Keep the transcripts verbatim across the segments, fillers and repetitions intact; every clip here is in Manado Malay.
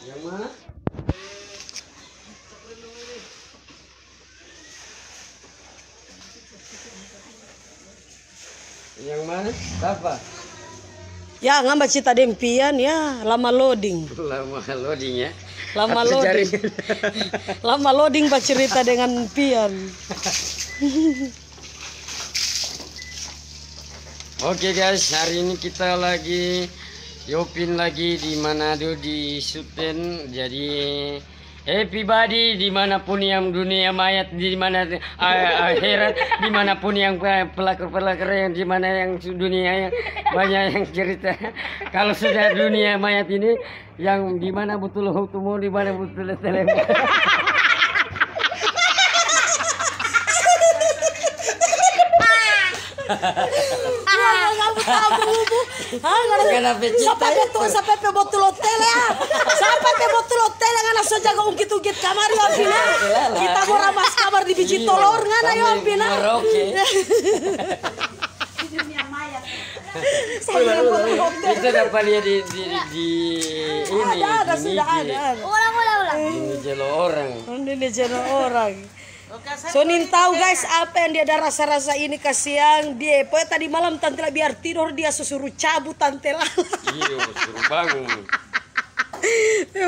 Yang mana? Yang mana? Sapa? Ya, ngana bacarita deng Pian, ya, lama loading. Lama loading, ya. Lama loading. Lama loading bacarita dengan Pian. Oke, guys, hari ini kita lagi, Yopin lagi di Manado, di Suten. Jadi, happy body dimanapun yang dunia mayat, di mana, ah, akhirat, dimanapun yang, eh, pelakor-pelakor yang di mana yang su-, dunia yang banyak yang cerita. Kalau sudah dunia mayat ini, yang di mana butul hutumu, di mana butul telemu. Hah, ngana, sapa pe tu, sapa pe botol hotel ya? Sapa pe botol hotel yang ngana so jaga ungkit-ungkit kamari, Yopin, ya? Kita mo ramas kamar di biji tolor, ngana, Yopin, ya? Merauke. Itu dapat lia di, di, di ini, ada, ada, di sudah Niji. Ada, ada. Ulang, ulang, ulang. Ini jelo orang. Ini jelo orang. So, nintau, guys, apa yang dia ada rasa-rasa ini, kasiang dia. Pokoknya tadi malam Tante Lala biar tidor, dia so suruh cabu Tante Lala. Iyo, suruh bangun.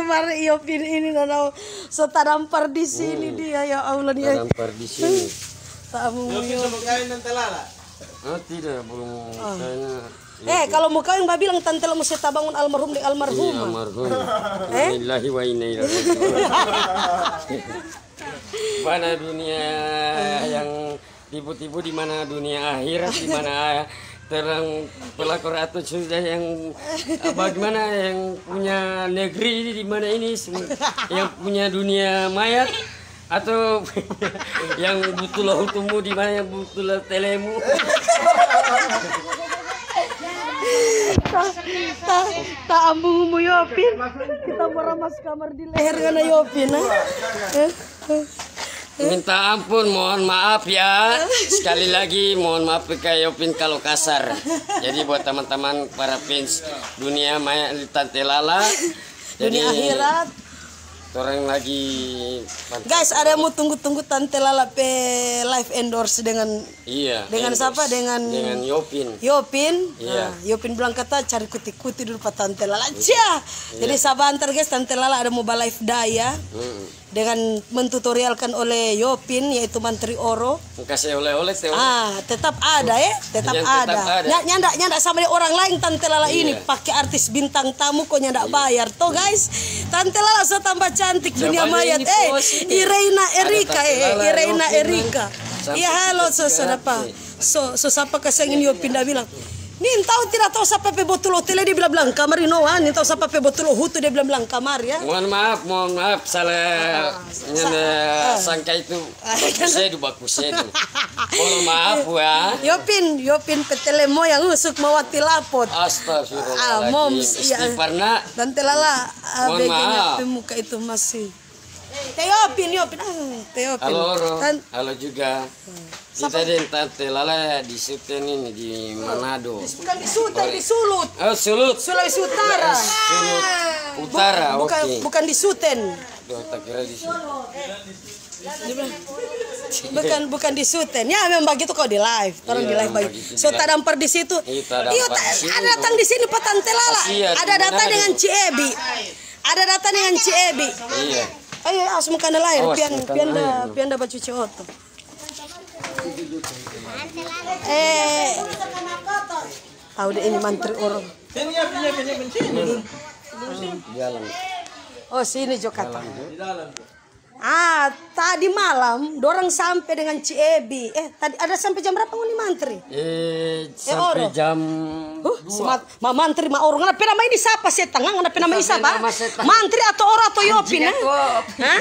Mar Yopin ini, nana, so tadampar di sini dia, ya Allah, dia. Tadampar di sini. Tamu. Yopin so mo kaweng Tante Lala? Oh, tidak, belum. Kayaknya. Eh, kalau mo kaweng, babilang Tante Lala mo se tabangun almarhum deng almarhumah. Iya, almarhum. Eh? Innalillahi wa inna ilaihi raji'un. Mana dunia yang tipu-tipu, di mana dunia akhirat, di mana terang pelakor atau sudah yang, eh, bagaimana yang punya negeri ini, di mana ini semua, yang punya dunia mayat atau yang butul hutumu, di mana yang butul telemu. Ta, ta, ta ambungmu, Yopin. Kita mo ramas kamar di leher ngana, Yopin, eh? Minta ampun, mohon maaf ya. Sekali lagi, mohon maaf ke Yopin kalau kasar. Jadi, buat teman-teman, para fans dunia maya, Tante Lala, dunia akhirat. Torang lagi mantap. Guys, ada mo tunggu-tunggu Tante Lala pe live endorse dengan, iya, dengan endorse. Sapa? Dengan Yopin. Yopin. Iya. Nah, Yopin bilang kata cari kuti-kuti dulu pa Tante Lala. Iya. Cia. Iya. Jadi sabantar, guys, Tante Lala ada mo ba live daya. Mm-mm. Dengan mentutorialkan oleh Yopin, yaitu mantri oro. Mo kase oleh-oleh, teh. Ah, tetap ada, eh, tetap ada. Tetap ada. Nya-, nyanda, nyanda sama deng orang lain, Tante Lala ini pake artis bintang tamu kok nyanda bayar, to, guys? Tante Lala so tambah cantik, dunia mayat. Eh, Ireina Erika, eh, Ireina Erika. Iya, halo, so, so, dapa. So, so sapa kasiang ini Yopin da bilang, "Nintau, tidak tau sapa pe botol hotel dia bilang-bilang kamari, no, ah, nintau sapa pe botol hutu dia bilang-bilang kamari, ya." Mohon maaf, mohon maaf, salah nyanda sangka itu. Baku sedu, baku sedu. Mohon maaf, ya. Yopin, Yopin pe tele moyang, uh, Sukmawati Lapot. Astagfirullahaladzim. Ah, moms, iya. Istighfar, nak. Tante Lala, ah, mohon maaf. Pe muka itu masih. Teh Yopin, Yopin, ah, Teh Yopin. Halo, Oro. Halo juga. Kita deng Tante Lala di Suten ini, di Manado. Bukan di Suten, di Sulut. Oh, Sulut. Sulawesi Utara. Sulut Utara, oke. Bukan, bukan di Suten. Duh, tak kira di Sulut. Bukan, bukan di Suten. Ya, memang bagitu kok di live. Torang di live bagitu. So, tadampar di situ. Iyo, ada datang di sini pa Tante Lala. Ada datang dengan Ci Ebi. Ada datang dengan Ci Ebi. Iya. Ayo, awas mo kana laer, pian, pian da, pian da bacuci oto. Eh, tau deh ini mantri orang. Oh, sini jo kata. Ah, tadi malam dorang sampe dengan Ci Ebi. Eh, tadi ada sampe jam berapa ngoni mantri? Eh, sampe jam dua. Huh, Ma mantri ma orang, ngana pe nama ini sapa, setang? Ngana pe nama ini sapa? Mantri atau orang atau Yopin, eh? Hah?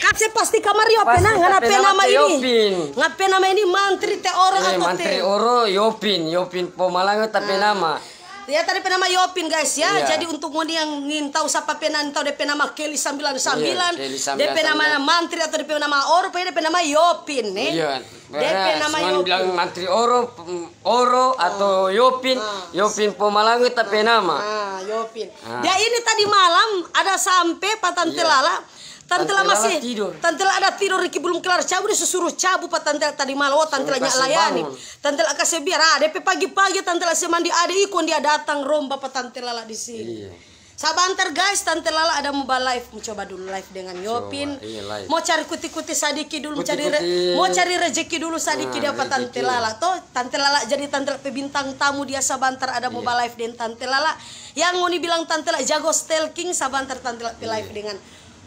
Kan se pasti kamar Yopin, ngana pe nama ini. Ngana pe nama ini mantri te orang atau te? Mantri oro Yopin, Yopin Pomalanga ta pe nama. Ternyata depe nama Yopin, guys, ya. Iya. Jadi untuk ngoni yang ingin tahu sapa pe nantau depe nama Kelly sambilan sambilan, Iya, Kelly depe nama sambilan sambilan. Mantri atau depe nama Oro, pokoknya depe nama Yopin, ne. Iya. Depe nama Yopin. Bilang Mantri Oro, mm, Oro atau Yopin, Ah. Yopin Pomalango tapi nama. Ah, Yopin. Ah. Dia ini tadi malam ada sampe pa Tante Iya. Lala. Tante Lala masih, tidur. Tante Lala ada tidur, Riki belum kelar cabu, dia suruh cabu pa Tante Lala tadi malam. Oh, Tante Lala nya layani. Tante Lala kase biar, ah, depe pagi-pagi Tante Lala se mandi ade, iko dia datang romba pa Tante Lala di sini. Iya. Sabantar, guys, Tante Lala ada mo ba live. Mo coba dulu live dengan Yopin. Coba, iya, live. Mo cari kuti-kuti sadiki dulu, mo cari re-, Kuti-kuti. Mo cari rejeki dulu sadiki Ah, dia pa Tante Lala. Toh, Tante Lala jadi Tante Lala pe bintang tamu dia sabantar ada mo ba live deng Tante Lala. Yang ngoni bilang Tante Lala jago stalking, sabantar Tante Lala pe live dengan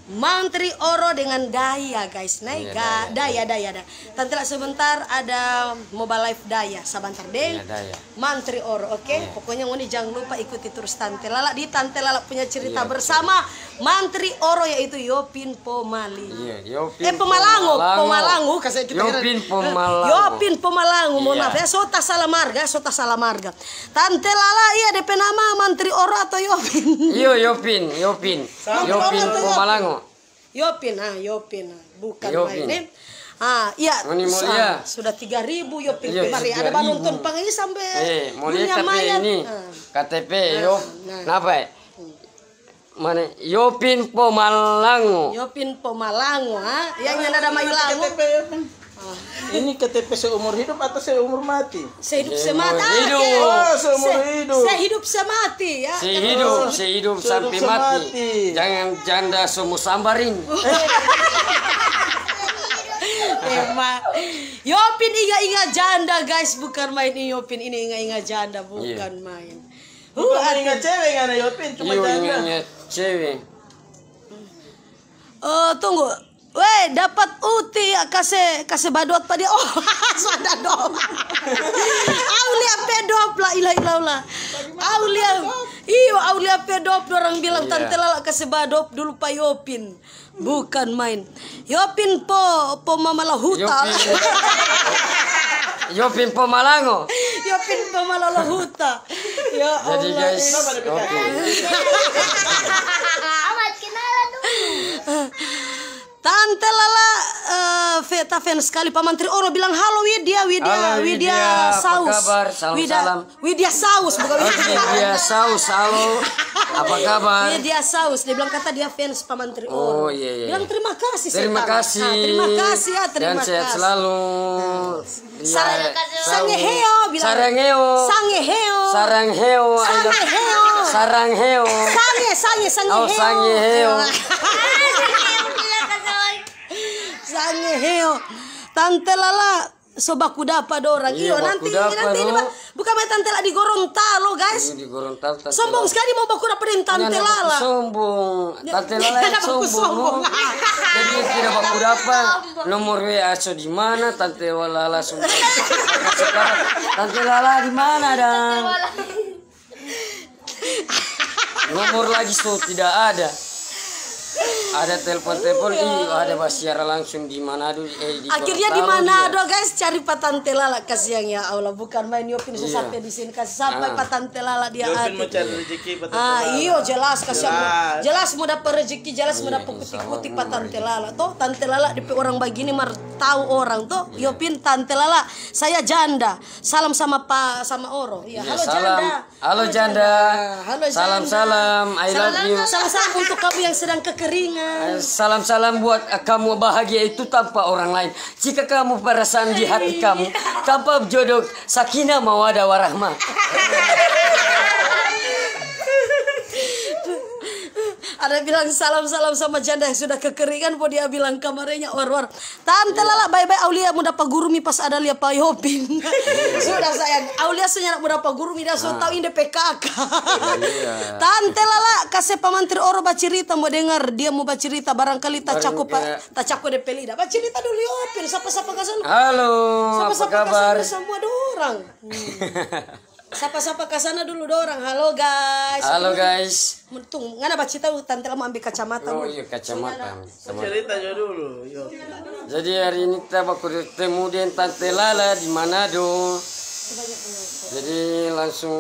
Mantri Oro dengan Daya, guys. Nai Iya, ga-, Daya, Daya, Daya. Daya, Daya. Tante Lala sebentar ada mo ba live Daya, sabantar deng. Iya, Daya. Mantri Oro, oke? Iya. Pokoknya ngoni jangan lupa ikuti terus Tante Lala di Tante Lala punya cerita Iya, bersama Mantri Oro, yaitu Yopin Pomali. Iya, Yopin Eh, Pomalango, Pomalango. Pomalango, kasih kita Yopin Pomalango. Yopin Pomalango, mohon Iya. maaf ya, so ta salah marga, so ta salah marga. Tante Lala, iya, depe nama Mantri Oro atau Yopin? Iyo, Yopin, Yopin. Mantri Oro Yopin atau Yopin? Pomalango. Yopin, ah, Yopin, ah, bukan Yopin. Main, eh. Ah, iya, Ngoni mo sa-, lia. Sudah tiga ribu Yopin Iya, kemari. Ada tiga ribu. Banonton pang ini sampai Eh, mo lia dunia tapi maya. Ini Ah. K T P, Ah, Yop. Nah. Napa, eh? Hmm. Mana? Yopin Pomalango. Yopin Pomalango, ha? Yang nyanda ada Mayu Lango. K T P, Yopin. Ah. Ini K T P seumur hidup atau seumur mati? Sehidup Seumur semati. Hidup. Oh, seumur Se-, hidup. Sehidup semati, ya. Sehidup, Oh. sehidup Sehidup sampai semati. Mati. Jangan janda somo sambarin. Emang. Yopin inga-inga janda, guys. Bukan main ini, Yopin. Ini inga-inga janda, bukan Iya. main. Bukan Uh, inga hati. Cewe, ngana Yopin, cuma Iyo, janda. Inga cewe. Eh, tunggu. Weh, dapat uti ya, kase, kase badot pa dia. Oh, so ada dop. Aulia pe dop, la ilaha illallah. Aulia, iyo, Aulia pe dop, dorang bilang Iya. Tante Lala kase badop dulu pa Yopin. Bukan main. Yopin po, po mamalahuta. Yopin. Yopin Pomalango. Yopin Pomalalahuta. Ya Jadi, Allah. Guys, oke. Amat, kenalan dulu. Tante Lala, eh, fe-, ta fans sekali pa Mantri Oro bilang, "Halo Widya, Widya, Halo, Widya Widya, apa Saus." kabar? Salam, Widya, salam. Widya Saus, bukan Widya. Oke, Widya Saus, halo. Apa kabar? Widya Saus, dia bilang kata dia fans pa Mantri Oro. Oh, iya, iya. Bilang terima kasih Terima sekali. kasih. Ah, terima kasih ya, terima Dan sehat kasih. selalu. Iya, Sarang, selalu. sangeheo, bilang. Sarangeo. Sangeheo. Sarangeo, I love Sangeheo. Sarangeo. Sange, sange, sange Oh, heo. sangeheo. Sangeheo. Tante Lala, so baku dapa dorang. Iya, Iyo, baku nanti, dapa, nanti ini, no. Pak. Bukan main Tante Lala di Gorontalo, guys. Iya, di Gorontalo, Tante Sombong Lala. sekali mau baku dapa deng Tante Nyanda baku Lala. sombong. Ya, Tante Lala yang nyanda baku sombong, sombong. no. Jadi, tidak baku dapa. Nomor W A so di mana? Tante Lala so Tante Lala di mana, dang? Nomor lagi so tidak ada. Ada telepon-telepon, Iya. ih, ada basiar langsung di Manado, eh, di Akhirnya di Gorontalo Manado, dia. guys, cari pa Tante Lala. Kasiang ya Allah, bukan main Yopin so Iya. sampai di sini, kasih sampai Ah. pa Tante Lala dia Yopin ati. mau cari rezeki pa Tante Ah, Lala. iyo, jelas, kasiang. Jelas. Jelas mau dapat rezeki, jelas mau Iya, dapat insya Allah kuti-kuti pa mau Tante rezeki. Lala. Toh, Tante Lala depe orang bagini mar tahu orang, toh. Iya. Yopin, Tante Lala, saya janda. Salam sama pa, sama Oro. Iya, Iya, halo salam. janda. Halo, Halo, janda. janda. Halo, Salam, janda. salam. I love Salam, you. salam, salam untuk kamu yang sedang kekeringan. Eh, salam-salam buat, eh, kamu bahagia itu tanpa orang lain. Jika kamu perasaan di hati Iya. kamu, tanpa jodoh, sakinah, mawadah, warahmah. Ada bilang salam-salam sama janda yang sudah kekeringan, po dia bilang kamarnya war-war. Tante Iya. Lala, bae-bae Aulia mo dapa gurumi pas ada lia pa Yopin. Sudah, sayang. Aulia so nyanda mo dapa gurumi, dia so Ah. tau ini pe kaka. Iya. Tante Lala, kase pa Mantri Oro bacirita, mo dengar dia mo bacirita, barangkali ta Barang cako pa, kayak ta cako depe lida. Bacirita dulu, Yopin. Sapa-sapa ka sana. Halo, apa Sapa-sapa ka kabar? sana, samua dorang. Hmm. Sapa-sapa ka sana dulu dorang. Halo, guys. Halo, Aduh, guys. Tunggu, ngana bacita, Tante Lala mo ambe kacamata Oh, dulu. iya, kacamata. Soalnya Sama Cerita jo dulu, yo. Jadi hari ini kita baku ketemu deng Tante Lala di Manado. Jadi langsung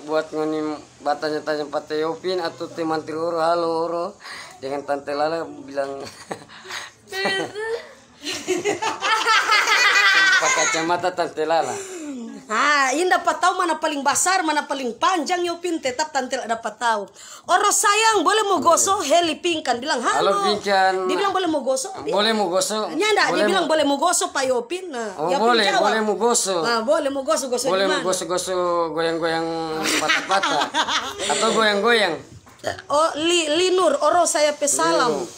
buat ngoni batanya-tanya pa Te Yopin atau Te Mantri Oro, halo Oro, dengan Tante Lala bilang pa kacamata Tante Lala. Ah, inda pa tau mana paling basar, mana paling panjang, Yopin, tetap Tante Lala dapa tau. Oro sayang, boleh mo goso? Heli Pingkan bilang, "Halo." Halo, Pingkan. Dia bilang, "Boleh mo goso?" Boleh mo goso? Nyanda, dia bilang, "Boleh mo goso pa Yopin?" Nah, oh, Yopin boleh, jawab. Boleh mo goso. Ah, boleh mo goso. Boleh mo goso-goso, goyang-goyang patah-patah. Atau goyang-goyang. Oh, Li-, Linur, Oro saya pe salam. Linur.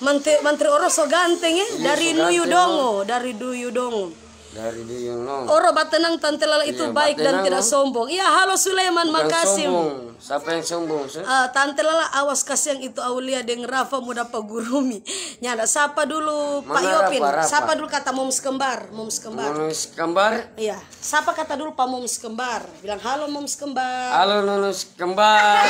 Mantri, Mantri Oro so ganteng, eh. Iya, dari so ganteng. Nuyu Dongo, dari Nuyu Dongo. Dari Nuyu Dongo. Oro batenang, Tante Lala itu baik dan tidak sombong. Iya, batenang, no. Iya, halo Sulaiman, makasih. Bukan sombong. Siapa yang sombong, sih? Ah, Tante Lala, awas kasiang itu Aulia deng Rafa mo dapa gurumi. Nyanda, sapa dulu Pak Yopin? Mana Rafa, Rafa? Sapa dulu kata Moms Kembar, Moms Kembar. Moms Kembar? Iya. Sapa kata dulu pa Moms Kembar? Bilang, "Halo, Moms Kembar." Halo, Nunus Kembar.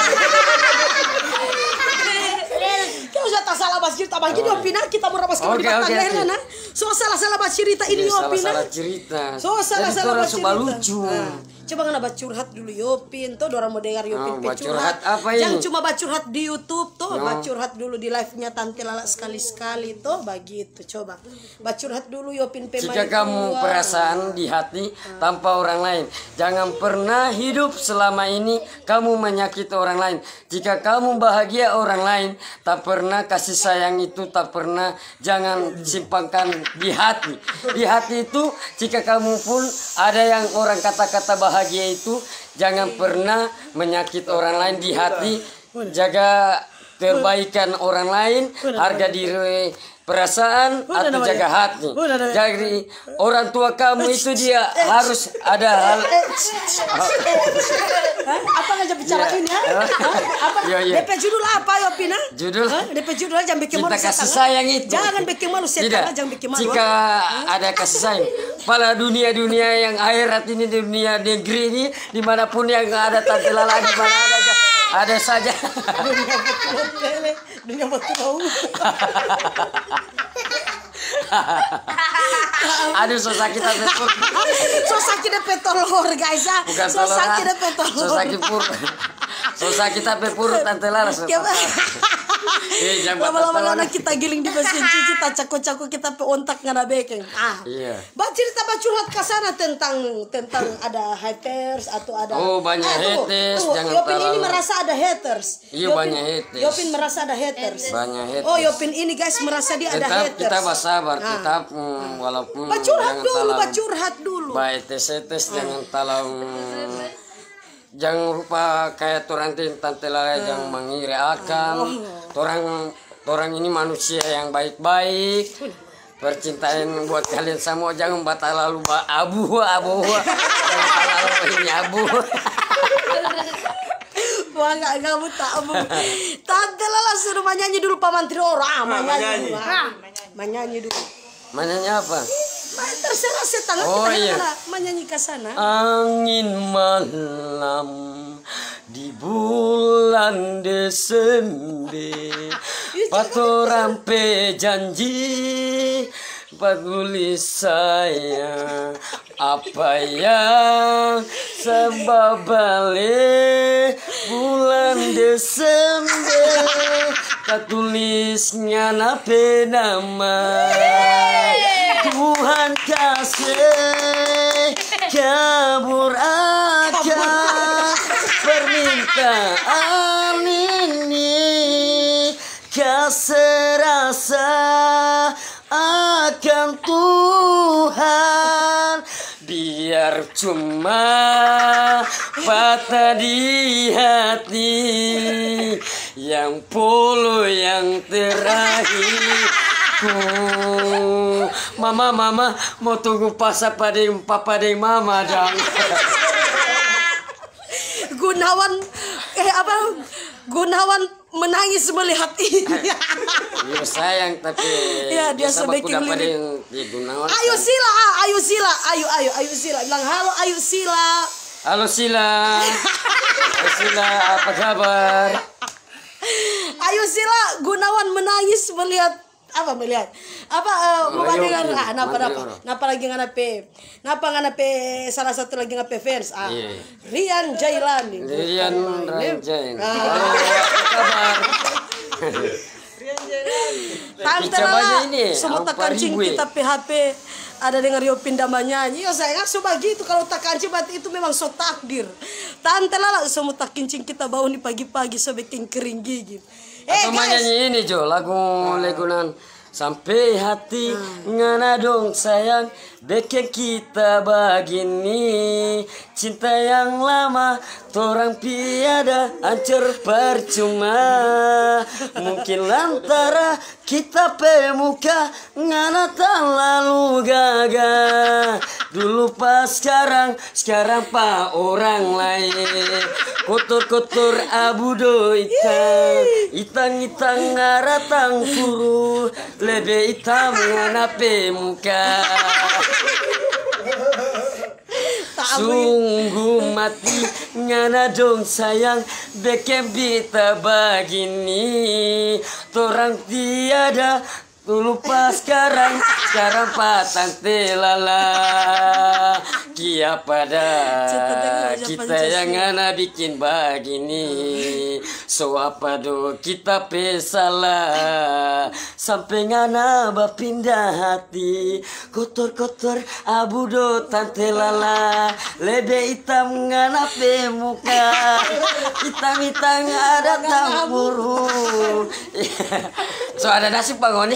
Kita sudah tak salah basjir, tak basjir, oh, pindah kita mau basjir. Oke, di oke, oke. Nah. So salah-salah basjir kita ini, iya, Yopin, salah-salah cerita. So salah-salah basjir kita. Jadi, orang so balucu. Nah, coba ngana bacurhat dulu, Yopin. Tuh, orang mau dengar Yopin pe curhat. Ah, bacurhat apa ini? Jangan cuma bacurhat di YouTube, tuh. No. Bacurhat dulu di live-nya Tante Lala sekali-sekali, tuh. Bagitu, coba. Bacurhat dulu, Yopin pe. Jika kamu perasaan di hati tanpa orang lain, jangan pernah hidup selama ini kamu menyakiti orang lain. Jika kamu bahagia orang lain, tak pernah kasih sayang itu, tak pernah, jangan simpankan di hati. Di hati itu, jika kamu pun ada yang orang kata-kata bahagia itu, jangan pernah menyakiti orang lain di hati. Jaga kebaikan orang lain, harga diri, perasaan, atau jaga hati. Jadi, orang tua kamu itu dia harus ada hal. Hah? Apa ngajak bicara ini, ha? Hah? Apa? Iya, iya. Depe judul apa, Yopin, ha? Judul? Hah? Depe judul aja, jangan bikin malu setan, ha? Cinta kasih sayang itu. Jangan bikin malu setan, ha? Jangan bikin malu, ha? Tidak. Jika ada kasih sayang, pala dunia-dunia yang akhirat ini, dunia negeri ini, dimanapun yang ada Tante Lala, di mana ada, ada saja. Dunia betul, dunia betul. Aduh, so sakit depe pur. So sakit depe tolor, guys, ah. Bukan tolor, ah. So sakit depe tolor. So sakit pur. So sakit depe pur, Tante Lala, so patah. Eh, jangan patah tolor. Lama-lama kita giling di mesin cuci, tak cako-cako kita pe ontak ngana bekeng. Ah. Iya. Bacurita, bacurhat ka sana tentang, tentang ada haters atau ada. Oh, banyak haters, jangan talalu. Yopin ini merasa ada haters. Iya, banyak haters. Yopin merasa ada haters. Banyak haters. Oh, Yopin ini, guys, merasa dia ada haters. Tetap kita basabar, tetap, mm, walaupun jangan talalu. Bacurhat dulu, bacurhat dulu. Baetes-etes, jangan talalu. Jang rupa kaya torang ting Tante Lala jang mangiri akang. Torang, torang ini manusia yang baik-baik. Percintaan buat kalian samua jang batalalu ba-, abu, abu. Jang talalu ini abu. Wah, nggak, nggak buta, abu. Tante Lala suruh manyanyi dulu pa Mantri Oro. Ah, manyanyi dulu. Ah, manyanyi dulu. Manyanyi apa? Ih, terserah setang. Oh, iya. Kita manyanyi ka sana. Angin malam di bulan Desember, pa torang pe janji, pa tulis sayang. Apa yang sababale bulan Desember, tatulis ngana pe nama. Tuhan kase kabur akang permintaan ini, kase rasa akan Tuhan, biar cuma patah di hati. Yang polo yang terakhir. Ku, mama, mama, mo tunggu pasa pa deng papa deng mama dang. Gunawan, eh, apa? Gunawan menangis melihat ini. Iya, sayang, tapi dia sama kuda pada yang di Gunawan. Ayu Sila, ah, Ayu Sila, ayu, ayu, Ayu Sila. Bilang, "Halo, Ayu Sila." Halo, Sila. Halo, Sila, apa kabar? Ayu Sila, Gunawan menangis melihat Apa melihat? Apa, eh, mau dengar? Ah, napa, napa? Napa lagi ngana pe? Napa ngana pe salah satu lagi ngana pe fans? Ah, Rian Jailani. Rian Jailani. Ah. Apa kabar? Tante Lala, semua takancing kita pe H P ada dengar Yopin da manyanyi. Yo sayang, so bagitu, kalau takancing berarti itu memang so takdir. Tante Lala, semua takincing kita bau ni pagi-pagi so bikin kering gigi. Eh, atau manyanyi ini jo, lagu legunan. Sampe hati ngana dong sayang, bikin kita bagini. Cinta yang lama torang piada, ancur percuma. Mungkin lantara kita pe muka ngana talalu gaga. Dulu pa skarang, skarang pa orang lain. Kotor-kotor abu do itang, itang-itang aratang puru. Lebe itam ngana pe muka. Sungguh mati ngana dong sayang, bikin beta bagini. Torang tiada, dulu pa skarang, skarang pa tante lala. Kia pada kita yang ngana bikin bagini. So apa do kita pe salah? Sampe ngana bapinda hati, kotor-kotor abu do tante lala, lebe itam ngana pe muka, itam-itam ada tamburu. So ada nasib pa ngoni.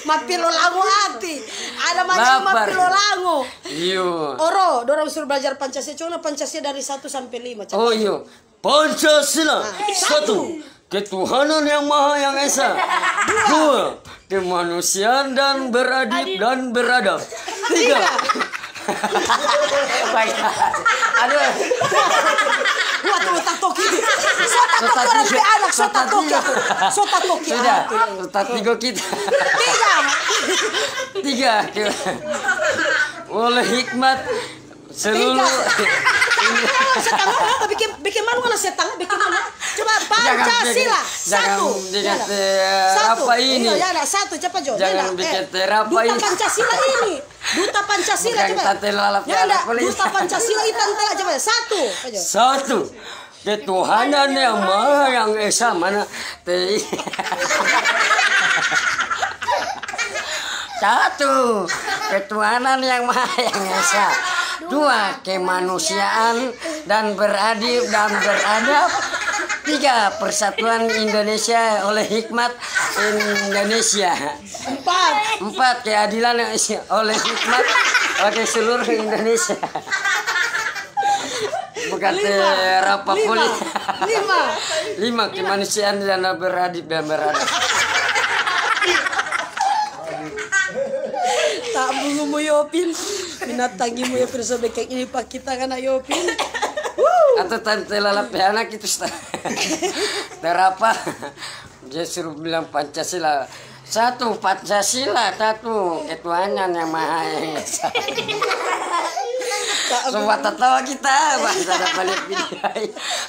Mapilo lango ati. Ada macam mapilo lango. Iyo. Oro, dorang suruh belajar Pancasila. Cuma Pancasila dari satu sampai lima. Oh iyo. Pancasila. Satu. Ketuhanan yang Maha yang Esa. Dua. Kemanusiaan dan beradib dan beradab. Tiga. Baik. Aduh. Wah, tuh, tak toki. So tak toki orang pe anak, so tak toki. So tak toki. Sudah. Tak tiga kita. Tiga. Tiga. Oleh hikmat seluruh. Setang apa? Bikin, bikin manu ngana setang, bikin manu. Coba Pancasila. Satu. Satu. Apa ini? Iya, satu, cepat jo. Jangan bikin terapa ini. Duta Pancasila ini. Duta Pancasila, coba. Tante Lala. Duta Pancasila, Itan Tala, coba. Satu. Satu. Ketuhanan yang Maha yang Esa mana? Te-, satu, ketuhanan yang Maha yang Esa. Dua, kemanusiaan dan beradil dan beradab. Tiga, persatuan Indonesia oleh hikmat Indonesia. Empat. Empat, keadilan oleh hikmat oleh seluruh Indonesia. Bukan te rapa poli. Lima. Lima, kemanusiaan yang beradil dan beradab. Tak bungu mo Yopin. Binatang mo Yopin so bekeng ini pa kita ngana Yopin. Atau tante lalap anak itu sta. Terapa? Dia suruh bilang Pancasila. Satu Pancasila, satu ketuhanan yang Maha Esa. Semua tertawa kita, bahasa ada balik video.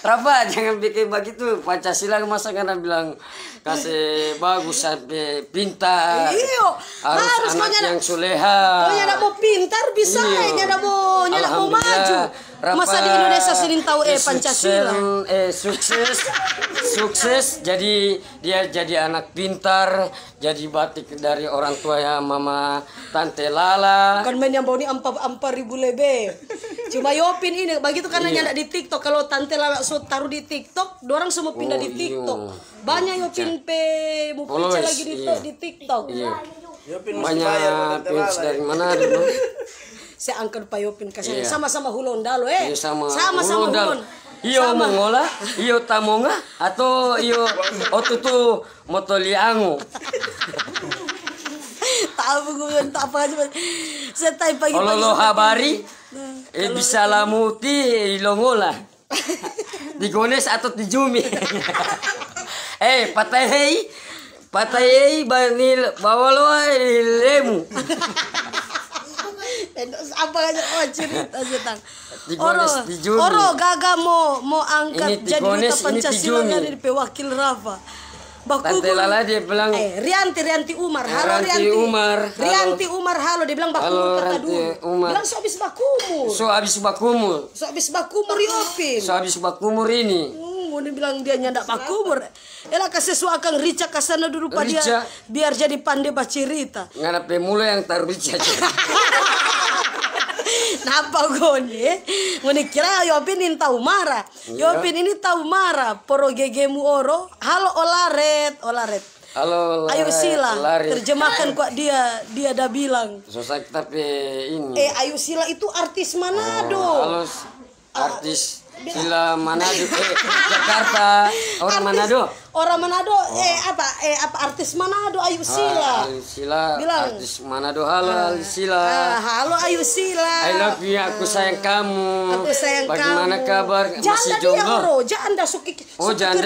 Rafa, jangan bikin begitu. Pancasila masa ngana bilang kasih bagus sampai pintar. Iyo, harus anak yang soleha. Kau nyanda mau pintar bisa, nyanda mau, nyanda mau maju. Masa di Indonesia sini tahu eh Pancasila. Eh sukses, sukses. Jadi dia jadi anak pintar, jadi batik dari orang tua ya mama tante Lala. Bukan main yang bau ni ampa ampa ribu lebe. Cuma Yopin ini begitu karena nyanda di TikTok. Kalau tante Lala so taruh di TikTok, dorang semua pindah di TikTok. Banyak Yopin pe mu pica lagi di TikTok. Banyak fans dari mana dulu? Saya angkat pa Yopin kasih. Sama-sama hulon dalo eh. Sama-sama hulon. Iyo mongola, iyo tamonga, atau iyo otutu motoli ango. Tahu gue tak apa aja. Saya tai pagi-pagi. Ololo habari, eh bisa lamuti ilongola. Di gones atau di jumi. Eh, patai hei, patai hei, bani bawalo lemu. Apa aja oh cerita aja tang. Oro, oro gaga mo mo angkat jadi duta Pancasila ngana di pe wakil Rafa. Bakumur. Tante Lala dia bilang, eh, Rianti, Rianti Umar. Halo, Rianti Rianti. Umar, halo. Rianti Umar, halo. Dia bilang, "Bakumur kata dulu." Halo, Rianti Umar. Bilang, "So abis bakumur." So abis bakumur. So abis bakumur, Yopin. So abis bakumur ini. Hmm, ngoni bilang dia nyanda bakumur. Ela kase so akang rica ka sana dulu pa dia, rica. Biar jadi pande bacirita. Ngana pe mulu yang taru rica. Napa ngoni, eh? Ngoni kira Yopin ini tau mara? Iya. Yopin ini tau mara. Poro gegemu oro. Halo, Olaret, Olaret. Halo, Olaret. Ayo Sila, Olaret. Terjemahkan kwa dia, dia da bilang. Susah tapi ini. Eh, Ayo Sila itu artis Manado. Oh, halo, artis Sila Manado, eh, Jakarta, orang Manado. Orang Manado, eh, apa, eh, apa, artis Manado, Ayo Sila. Ah, Ayo Sila, bilang. Artis Manado, halo, Ayo Sila. Ah, halo, Ayo Sila. I love you, aku sayang kamu. Aku sayang kamu. Bagaimana kabar? Masih jomblo? Janda dia, bro. Janda, suki, oh, suki janda.